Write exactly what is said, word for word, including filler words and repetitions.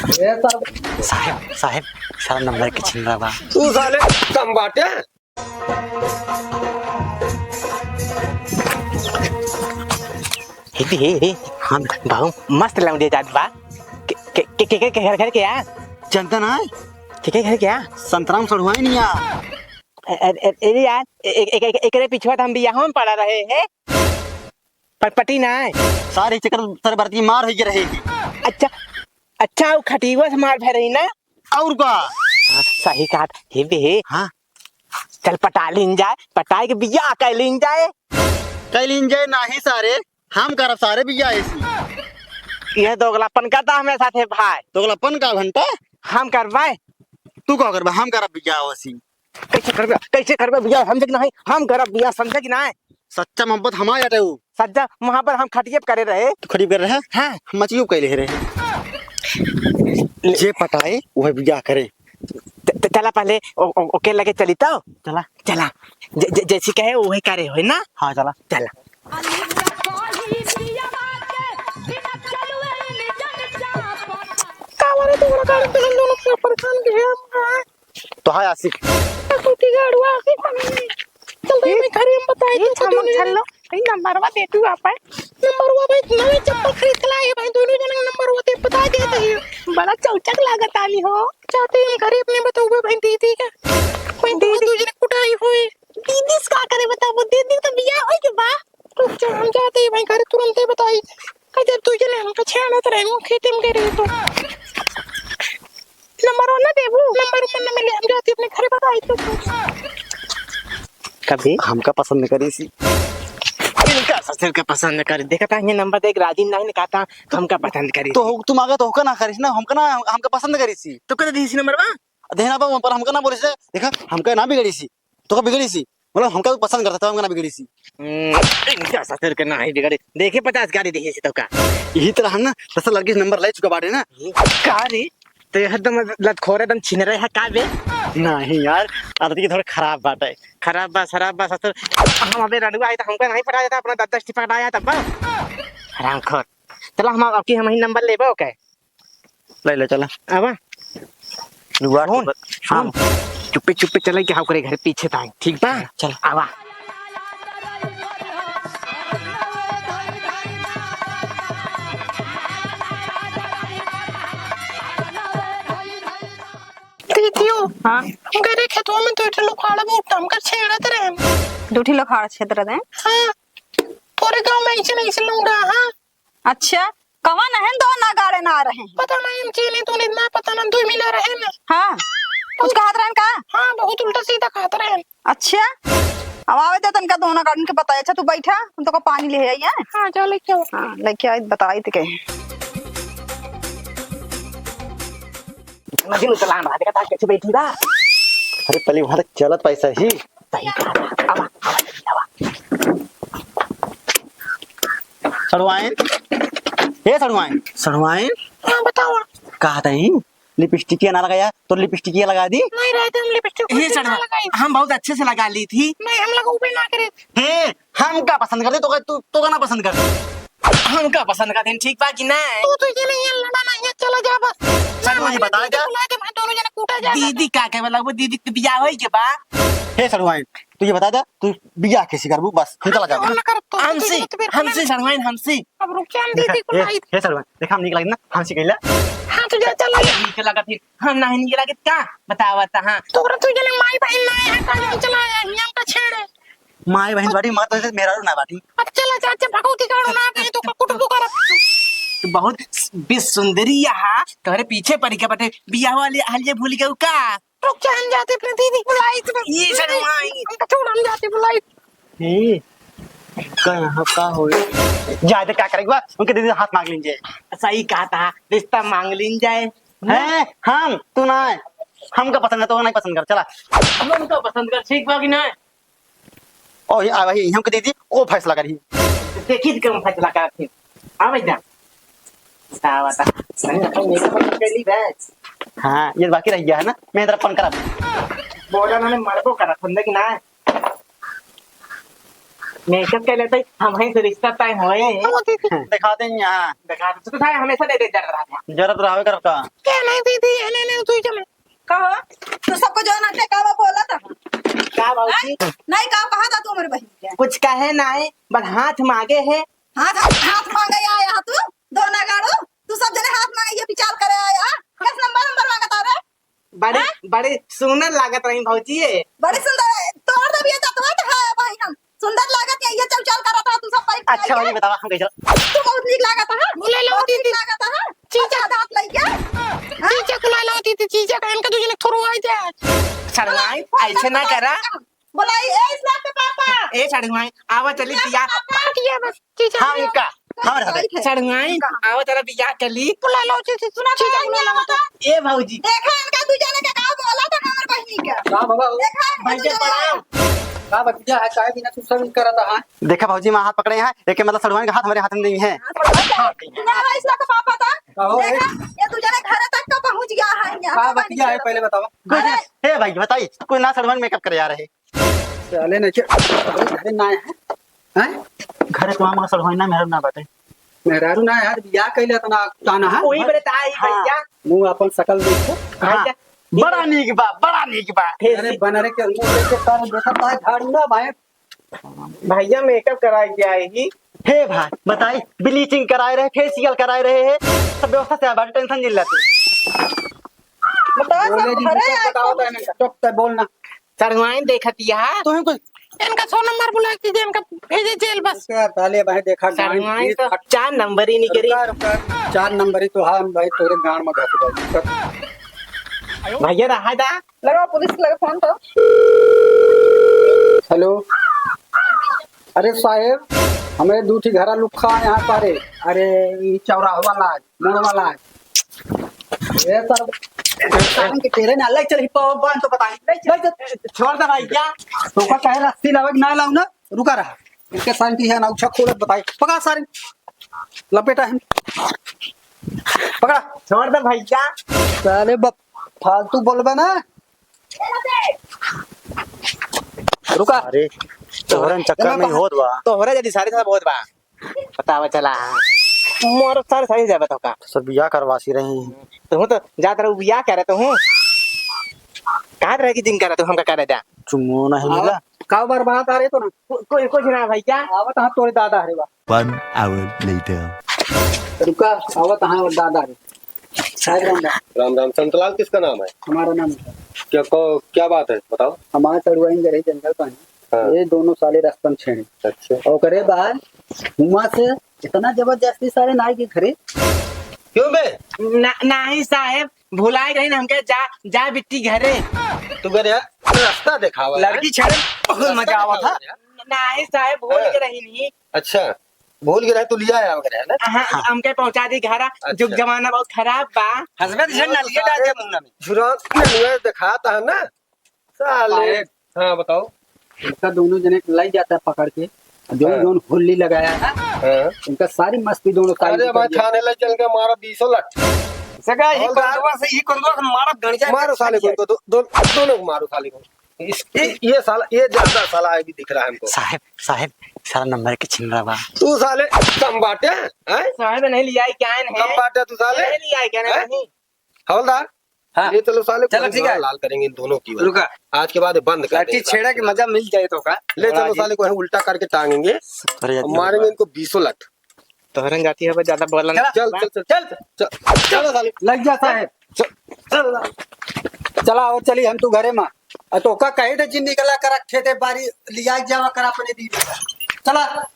ए, साहब, साहब, सारा नंबर के छिन रहा बा। तू साले कम बाटे। हे, हे, हे, हाँ, बाबू, मस्त लौंडे जात बा। के, के, के, के, के घर, घर के आ? जनता ना है? के, के घर के आ? संतराम सड़ुआइन या। अ-, अ-, अ-, अरे यार, ए-, ए-, ए-, ए-, एकरे पिछुआ त हम बियाह में पड़ा रहे हैं। पटपटी ना है। सारे चक्कर, सारे बरती मार होई रहे हैं। अच्छा, अच्छा, वो खटिया से मार भय रही ना? और का? हाँ, सही कहा। हे बे, हे। हाँ। चल पटा लीन जाए, पटाए के बियाह कर लीन जाए। कर लीन जाए नाही सारे, हम करब सारे बियाह ऐसी। ये दोगलापन करता हमें साथे भाई। दोगलापन का घंटा? हम करवाए। तू का करबा? हम करब बियाह ऐसी। कैसे करबे, कैसे करबे बियाह, समझे कि नहीं? हम करब बियाह, समझे कि नहीं? सच्चा मोहब्बत हमारे आटे उ। सच्चा मोहब्बत हम खटिए पे करे रहे। तू खटिए पे करे रहे? हाँ। हम मचियो पे कैले रहे। जे पटाए, वह बियाह करे। त, त, चला पहले ओ, ओ, ओके लगे चली तो। चला। चला। ज, ज, जैसी कहे वही करे होई ना? हाँ, चला। चला। का बारे तू बड़ा गाड़ी पे हम दोनों परेशान के हैं हम, हाँ? तो हाय आशिक। कुटी गाड़ुआ आशिक बनी। चल भाई, मैं घरे हम बताई ए, तू छमक दोनों छल्लो, जने। भाई नंबरवा दे तू आपन। नंबरवा भाई, नवे चप्पल खरीद के लाए भाई, दोनों जने नंबरवा दे, बता दे तो ये। बड़ा चौचक लागत आनी हो। जाते हम घरे अपने बताऊबे भाई दीदी का। भाई दीदी। दू जने कुटाई होई। दीदी से का करे बताबो, दीदी तो बियाह होई के बा। रुक जा, हम जाते ही भाई घरे तुरंते बताई। का जब तू जने हमका छेड़त रहे, वो खेते में गए रहे तो। नंबर वन ना देबू, नंबर वन ना मिले, हम जाते अपने घरे बताई तो। कभी हमका पसंद न करी सी। इनका ससुर के पसंद न करी। देखा था, ये नंबर देख, राजी नहीं ने कहा था, हमका पसंद करी। तो हो, तुम आगे तो होका ना करिस ना, हमका ना, हमका पसंद करी सी। तो कदे दी सी नंबर बा? देना बा, पर हमका ना बोली से, देखा, हमका ना बिगड़ी सी। तो का बिगड़ी सी? मतलब हमका भी पसंद करता था, हमका ना बिगड़ी सी। हम्म, इनका ससुर के ना ही बिगड़ी। देखे पचास गाड़ी देखे सी तो का? यही तरह हम ना दस लड़की से नंबर ले चुका बाटे ना। का रे? तो यह एकदम लतखोर एकदम छिन रहे है का बे? नहीं यार, आदत की थोड़ा खराब बात है। खराब बा, खराब बा ससुर। हम अबे रंडुआ है तो हमका नहीं पटा जाता, अपना दस दस टिपा पटा जाता बा। हरामखोर। चला हम अब की हम ही नंबर लेबो के। ले ले, चला। आवा। लुआ सुन, के ब-, सुन। हाँ। चुप्पे चुप्पे चले, क्या ओकरे घर पीछे ताई, ठीक बा? चल। आवा। दीदियो, हाँ। हम गए रहे खेतवा में तो इठे लोग खाड़ा बहुत टमकर छेड़त रहे। दू ठे लोग खाड़ा छेड़त रहे? हाँ। पूरे गाँव में ऐसे नहीं, ऐसे लौंडा, हाँ। अच्छा, कवन है दो ना गाड़े ना रहे हैं? पता नहीं, हम चीनी तो नहीं, ना पता ना, दो मिला रहे ना। हाँ, कुछ कहत रहन का? हाँ, बहुत उल्टा सीधा कहत रहन। अच्छा, अब आवे दे तनका दोनों गाड़न के बताए। अच्छा, तू बैठा, हम तो को पानी ले आई है। हाँ, जा लेके आओ। हाँ, लेके आई, बताई तो कहे। लेकिन उतलान रहा, देखा था कैसे बैठी बा। अरे, पहले वहाँ तक चलत पैसा ही। सही कहा था। आवा, आवा, आवा। सड़वाइन, ए सड़वाइन, सड़वाइन। हाँ, बताओ। कहा था ही? लिपस्टिक ना लगाया, तो लिपस्टिक लगा दी। नहीं रहते हम लिपस्टिक ए उपस्टिक ना सड़वाइन, लगाई। हम बहुत अच्छे से लगा ली थी। नहीं, हम लगा ऊपर ना करे। हे, हम का पसंद करते, तो का, तू, तो का ना पसंद कर? हम का पसंद करते, ठीक बा कि नहीं? तू तो ये नहीं, ये लड़ा ना, ये चला जा बस। सड़वाइन, ये बता दीदी जा। बुला के भाई दोनों जने कूटा जा। दीदी का कहे वाला, वो दीदी के बियाह होई के बा? हे सड़वाइन, तू ये बता दे, तू बियाह कैसे करबू? बस, हम चला जाबे। हम ना करब तो, हमसे, तू तो फिर हमसे सड़वाइन, हमसे। अब रुक जा, हम दीदी को ए, लाई। ए सड़वाइन, देखा हम निक लागित ना, हमसे कहला। हाँ, तो जा, चला जा। निक लागत फिर, हम नहीं निक लागित का? बतावा त, हाँ। तोरा तू जने माई बहिन ना है, का हम चला आया, हियाँ का छेड़े। माई बहिन बाटी, मत तो मेहरारू ना बाटी। अब चला जा, जा, भगवती का ना, नहीं तो कुटबो करब। तू बहुत बिस सुंदरी यहाँ, तोहरे पीछे पड़ी के बटे, बियाह वाली हालिया भूल गऊ का? रुक जा, हम जाते अपने दीदी को बुलाई तो। ये सड़वाइन। हमका छोड़, हम जाते बुलाई। ए, का यहाँ का होई? जाए तो का करेगा? उनके दीदी हाथ मांग लीजिए। सही कहा था, रिश्ता मांग लीन जाए। हैं? हम? तू ना है। हमका पसंद है, तो नहीं पसंद कर, चला। हमका पसंद कर, ठीक बा कि नहीं? ओ, ये आ भाई, हमके दीदी, वो फैसला करी। देखी तो कौन फैसला करत है। आ भैया। बतावा ता। नहीं, अपन मेकअप अपन कर ली बे। हाँ, ये बाकी रह गया है ना, मैं इधर अपन करब। बोला ना, मैं मरबो करत, समझे कि ना? मेकअप कर लेते, हम ही से रिश्ता तय होए। हाँ, दीदी। दिखा दे यहाँ। दिखा दे। तू तो सारे हमेशा दे दे जरा। जरूरत रहा कर का? क्या नहीं दीदी, ये नहीं, नहीं, तू ही चल। कहो, तू सबको जो ना थे, का वो बोला था? का बाबूजी? हाँ? नहीं, का कहा था तू हमारे बहन के? कुछ कहे नहीं, बस हाथ मांगे है। हाथ, हाथ, हाथ मांगे आया तू, दोना गाड़ू, तू सब जने हाथ मांगे, ये विचार करे आया। कैसे नंबर, नंबर मांगता रे? बड़ी, हाँ? बड़ी सुंदर लागत रही भौजी ये। बड़ी सुंदर है, तोड़ दे ये जतवा तो है भाई हम। सुंदर लागत है, ये चल चल करत है, तू सब भाई अच्छा, भाई। बतावा, हम कैसे? तू बहुत नीक लागत है। बुला लो बहुत नीक दीदी। लागत है। चीचा। अच्छा, दांत लइके। हाँ? चीचा को ला लो दीदी, चीचा का इनका दू जने थोड़ा आई जाए। सड़वाई, हाँ, ऐसे ना करा। बोलाई, ए, इसलाम के पापा। ए, सड़वाई, आवा चली इसलाम के बिया। पापा। किया बस, चीचा हाँ, किया। इनका। हाँ, रह दे। सड़वाई, आवा चला बिया चली। बुला लो चीचा, सुना चीचा तो बुला लो। ए भौजी। देखा इनका दू जने के का बोला था हमर बहिनी के। का बाबा? देखा इनका भैया दू जने। प्रणाम। का बतिया है, काहे बिना तू सब करत है? देखा भौजी, मैं हाथ पकड़े हैं, एक मतलब सड़वाई का हाथ हमारे हाथ में नहीं है। हाँ, सड़वाई का। ना, इसलाम के पापा था। कहो, देखा, ए। ये दू जने घर तक का पहुंच गया है यहाँ का बतिया है, पहले बताओ। अरे। हे भाई, बताई, कोई ना सड़वाई मेकअप करे आ रहे। साले नहीं के, अरे, घरे ना आए हैं? हैं? घरे तो हमारा सड़वाई ना, मेहरारू ना बाटे। मेहरारू ना यार, बियाह कैले इतना ताना है? वही बड़े ताई हाँ। भैया। मुंह अपन शकल देखो। हाँ। भैया। बड़ा नीक बा, बड़ा नीक बा। फिर अरे से बनरे के मुंह देख के सारे देखत बा, झाड़ू ना भाई। भैया मेकअप कराए के आए ही। हे भाई, बताई, ब्लीचिंग कराए रहे, फेशियल कराए रहे हैं, सब व्यवस्था से आए बाटे, टेंशन नहीं लेते। बताओ, सब बोले जी, घरे सब आए बताओ, तो बताओ, चुप तो बोल ना। सड़वाइन देखत यहाँ। तुम्हें कुछ इनका सौ नंबर बुला कीजिए, इनका भेजे जेल बस। रुका, साले भाई देखा, गांड सड़वाइन पीस तो फट- चार नंबर ही निकली। रुका, रुका, चार नंबर ही तो हाँ भाई, तोरे गांड में घुस गए। भैया रहा था। लगाओ पुलिस के लगे फोन तो। हेलो, अरे साहेब, हमें दू ठी घरा लुक्खा है यहाँ सारे। अरे, ई चौराहा वाला, मोड़ वाला। ए सर, इंसान के तेरे ना अलग चल ही पाओ, बांध तो बताई। नहीं चल। छोड़ दे भाई, क्या? तो का कहे रस्सी लावे कि ना लाऊ ना? रुका रहा। इनके शांति है ना, उछा खोलत बताई। पकड़ा सारे। लपेटा है। पकड़ा। छोड़ दे भाई, क्या? साले बप-, फालतू बोलबे ना। रुका। अरे, तोहरन चक्कर एमे नहीं बा-, होत बा। तोहरे जदी सारे सारे बहुत बा। बतावा चला। मोर सारे सारे जाबे तो का? सब बियाह करवासी रही हैं। तू तो जात रहू बियाह करे तू। कहा रहे कि दिन करे तू हमका करे जा। चुम्मो नहीं मिला। का बर्बाद आ रहे तो ना? को-, कोई कुछ ना भैया। आवत हाँ तोरे दादा हरे बा। One hour later. रुका, आवत हाँ दादा हरे। साहब राम राम। राम राम। संतलाल किसका नाम है? हमारा नाम है। क्या, को-, क्या बात है? बताओ। हमारा चढ़ुआइन गए जंगल पानी। हाँ। ये दोनों साले रास्ता में छेड़े। अच्छा। और करे बाद हुआ से इतना जबरदस्ती सारे नाई के घरे। क्यों बे? ना, नाही साहेब, भुलाई रही ना हमके, जा, जा बिट्टी घरे। तू घरे आ, रास्ता देखावा है। लड़की छेड़े, बहुत मजा आवा था। नाही साहेब, भूल हाँ। के रही नहीं। अच्छा, भूल के रहे, तू लिया आया वगैरह है ना? हाँ, हाँ। हमके पहुंचा दी घरा, अच्छा। जुग जमाना बहुत खराब बा। हंसबे तो झंडा लिए डाल दे मुंह में। झुरा, मुंह दिखाता है ना? साले। साहेब। हाँ, बताओ। इनका दोनों जने के लाई जाता है पकड़ के, जो हाँ। जोन होली लगाया है, हाँ। इनका सारी मस्ती दोनों साइड अरे कर भाई, दिया। थाने ले चल के मारा बीसों लठ। सगा, ये हवलदार। कोंदवा से, ये कोंदवा से मारा गणिया मारो साले को, दो, दो, दोनों को मारो साले को। इस, ये, ये साला, ये ज्यादा साला अभी दिख रहा है हमको। साहेब, साहेब, सारा नंबर के छीन रहा बा। तू साले कम बाटे, हैं? साहेब नहीं लिया, क्या है? कम बाटे तू साले। नहीं लिया, क्या हैं? नहीं? हवलदार, हाँ। ले चलो साले को चलो, वहीं ठीक है। लाल करेंगे इन दोनों की। रुका। आज के बाद ये बंद कर लाठी देंगे। छेड़ा के मजा मिल जाए तो का? ले चलो आज साले को वहीं उल्टा करके टांगेंगे। अरे यार, और मारेंगे इनको बीसों लठ। तोहरन जाती है, बस ज्यादा बोलन। चला। चल, चल, चल, चल, चल, चलो साले। लग जा साहेब। चल, चल। चला, आओ, चली हम तू घरे मा। आ तो का कहे थे जिन निकला करा खेते बारी लिया जावा करा अपने दीदी का। चला।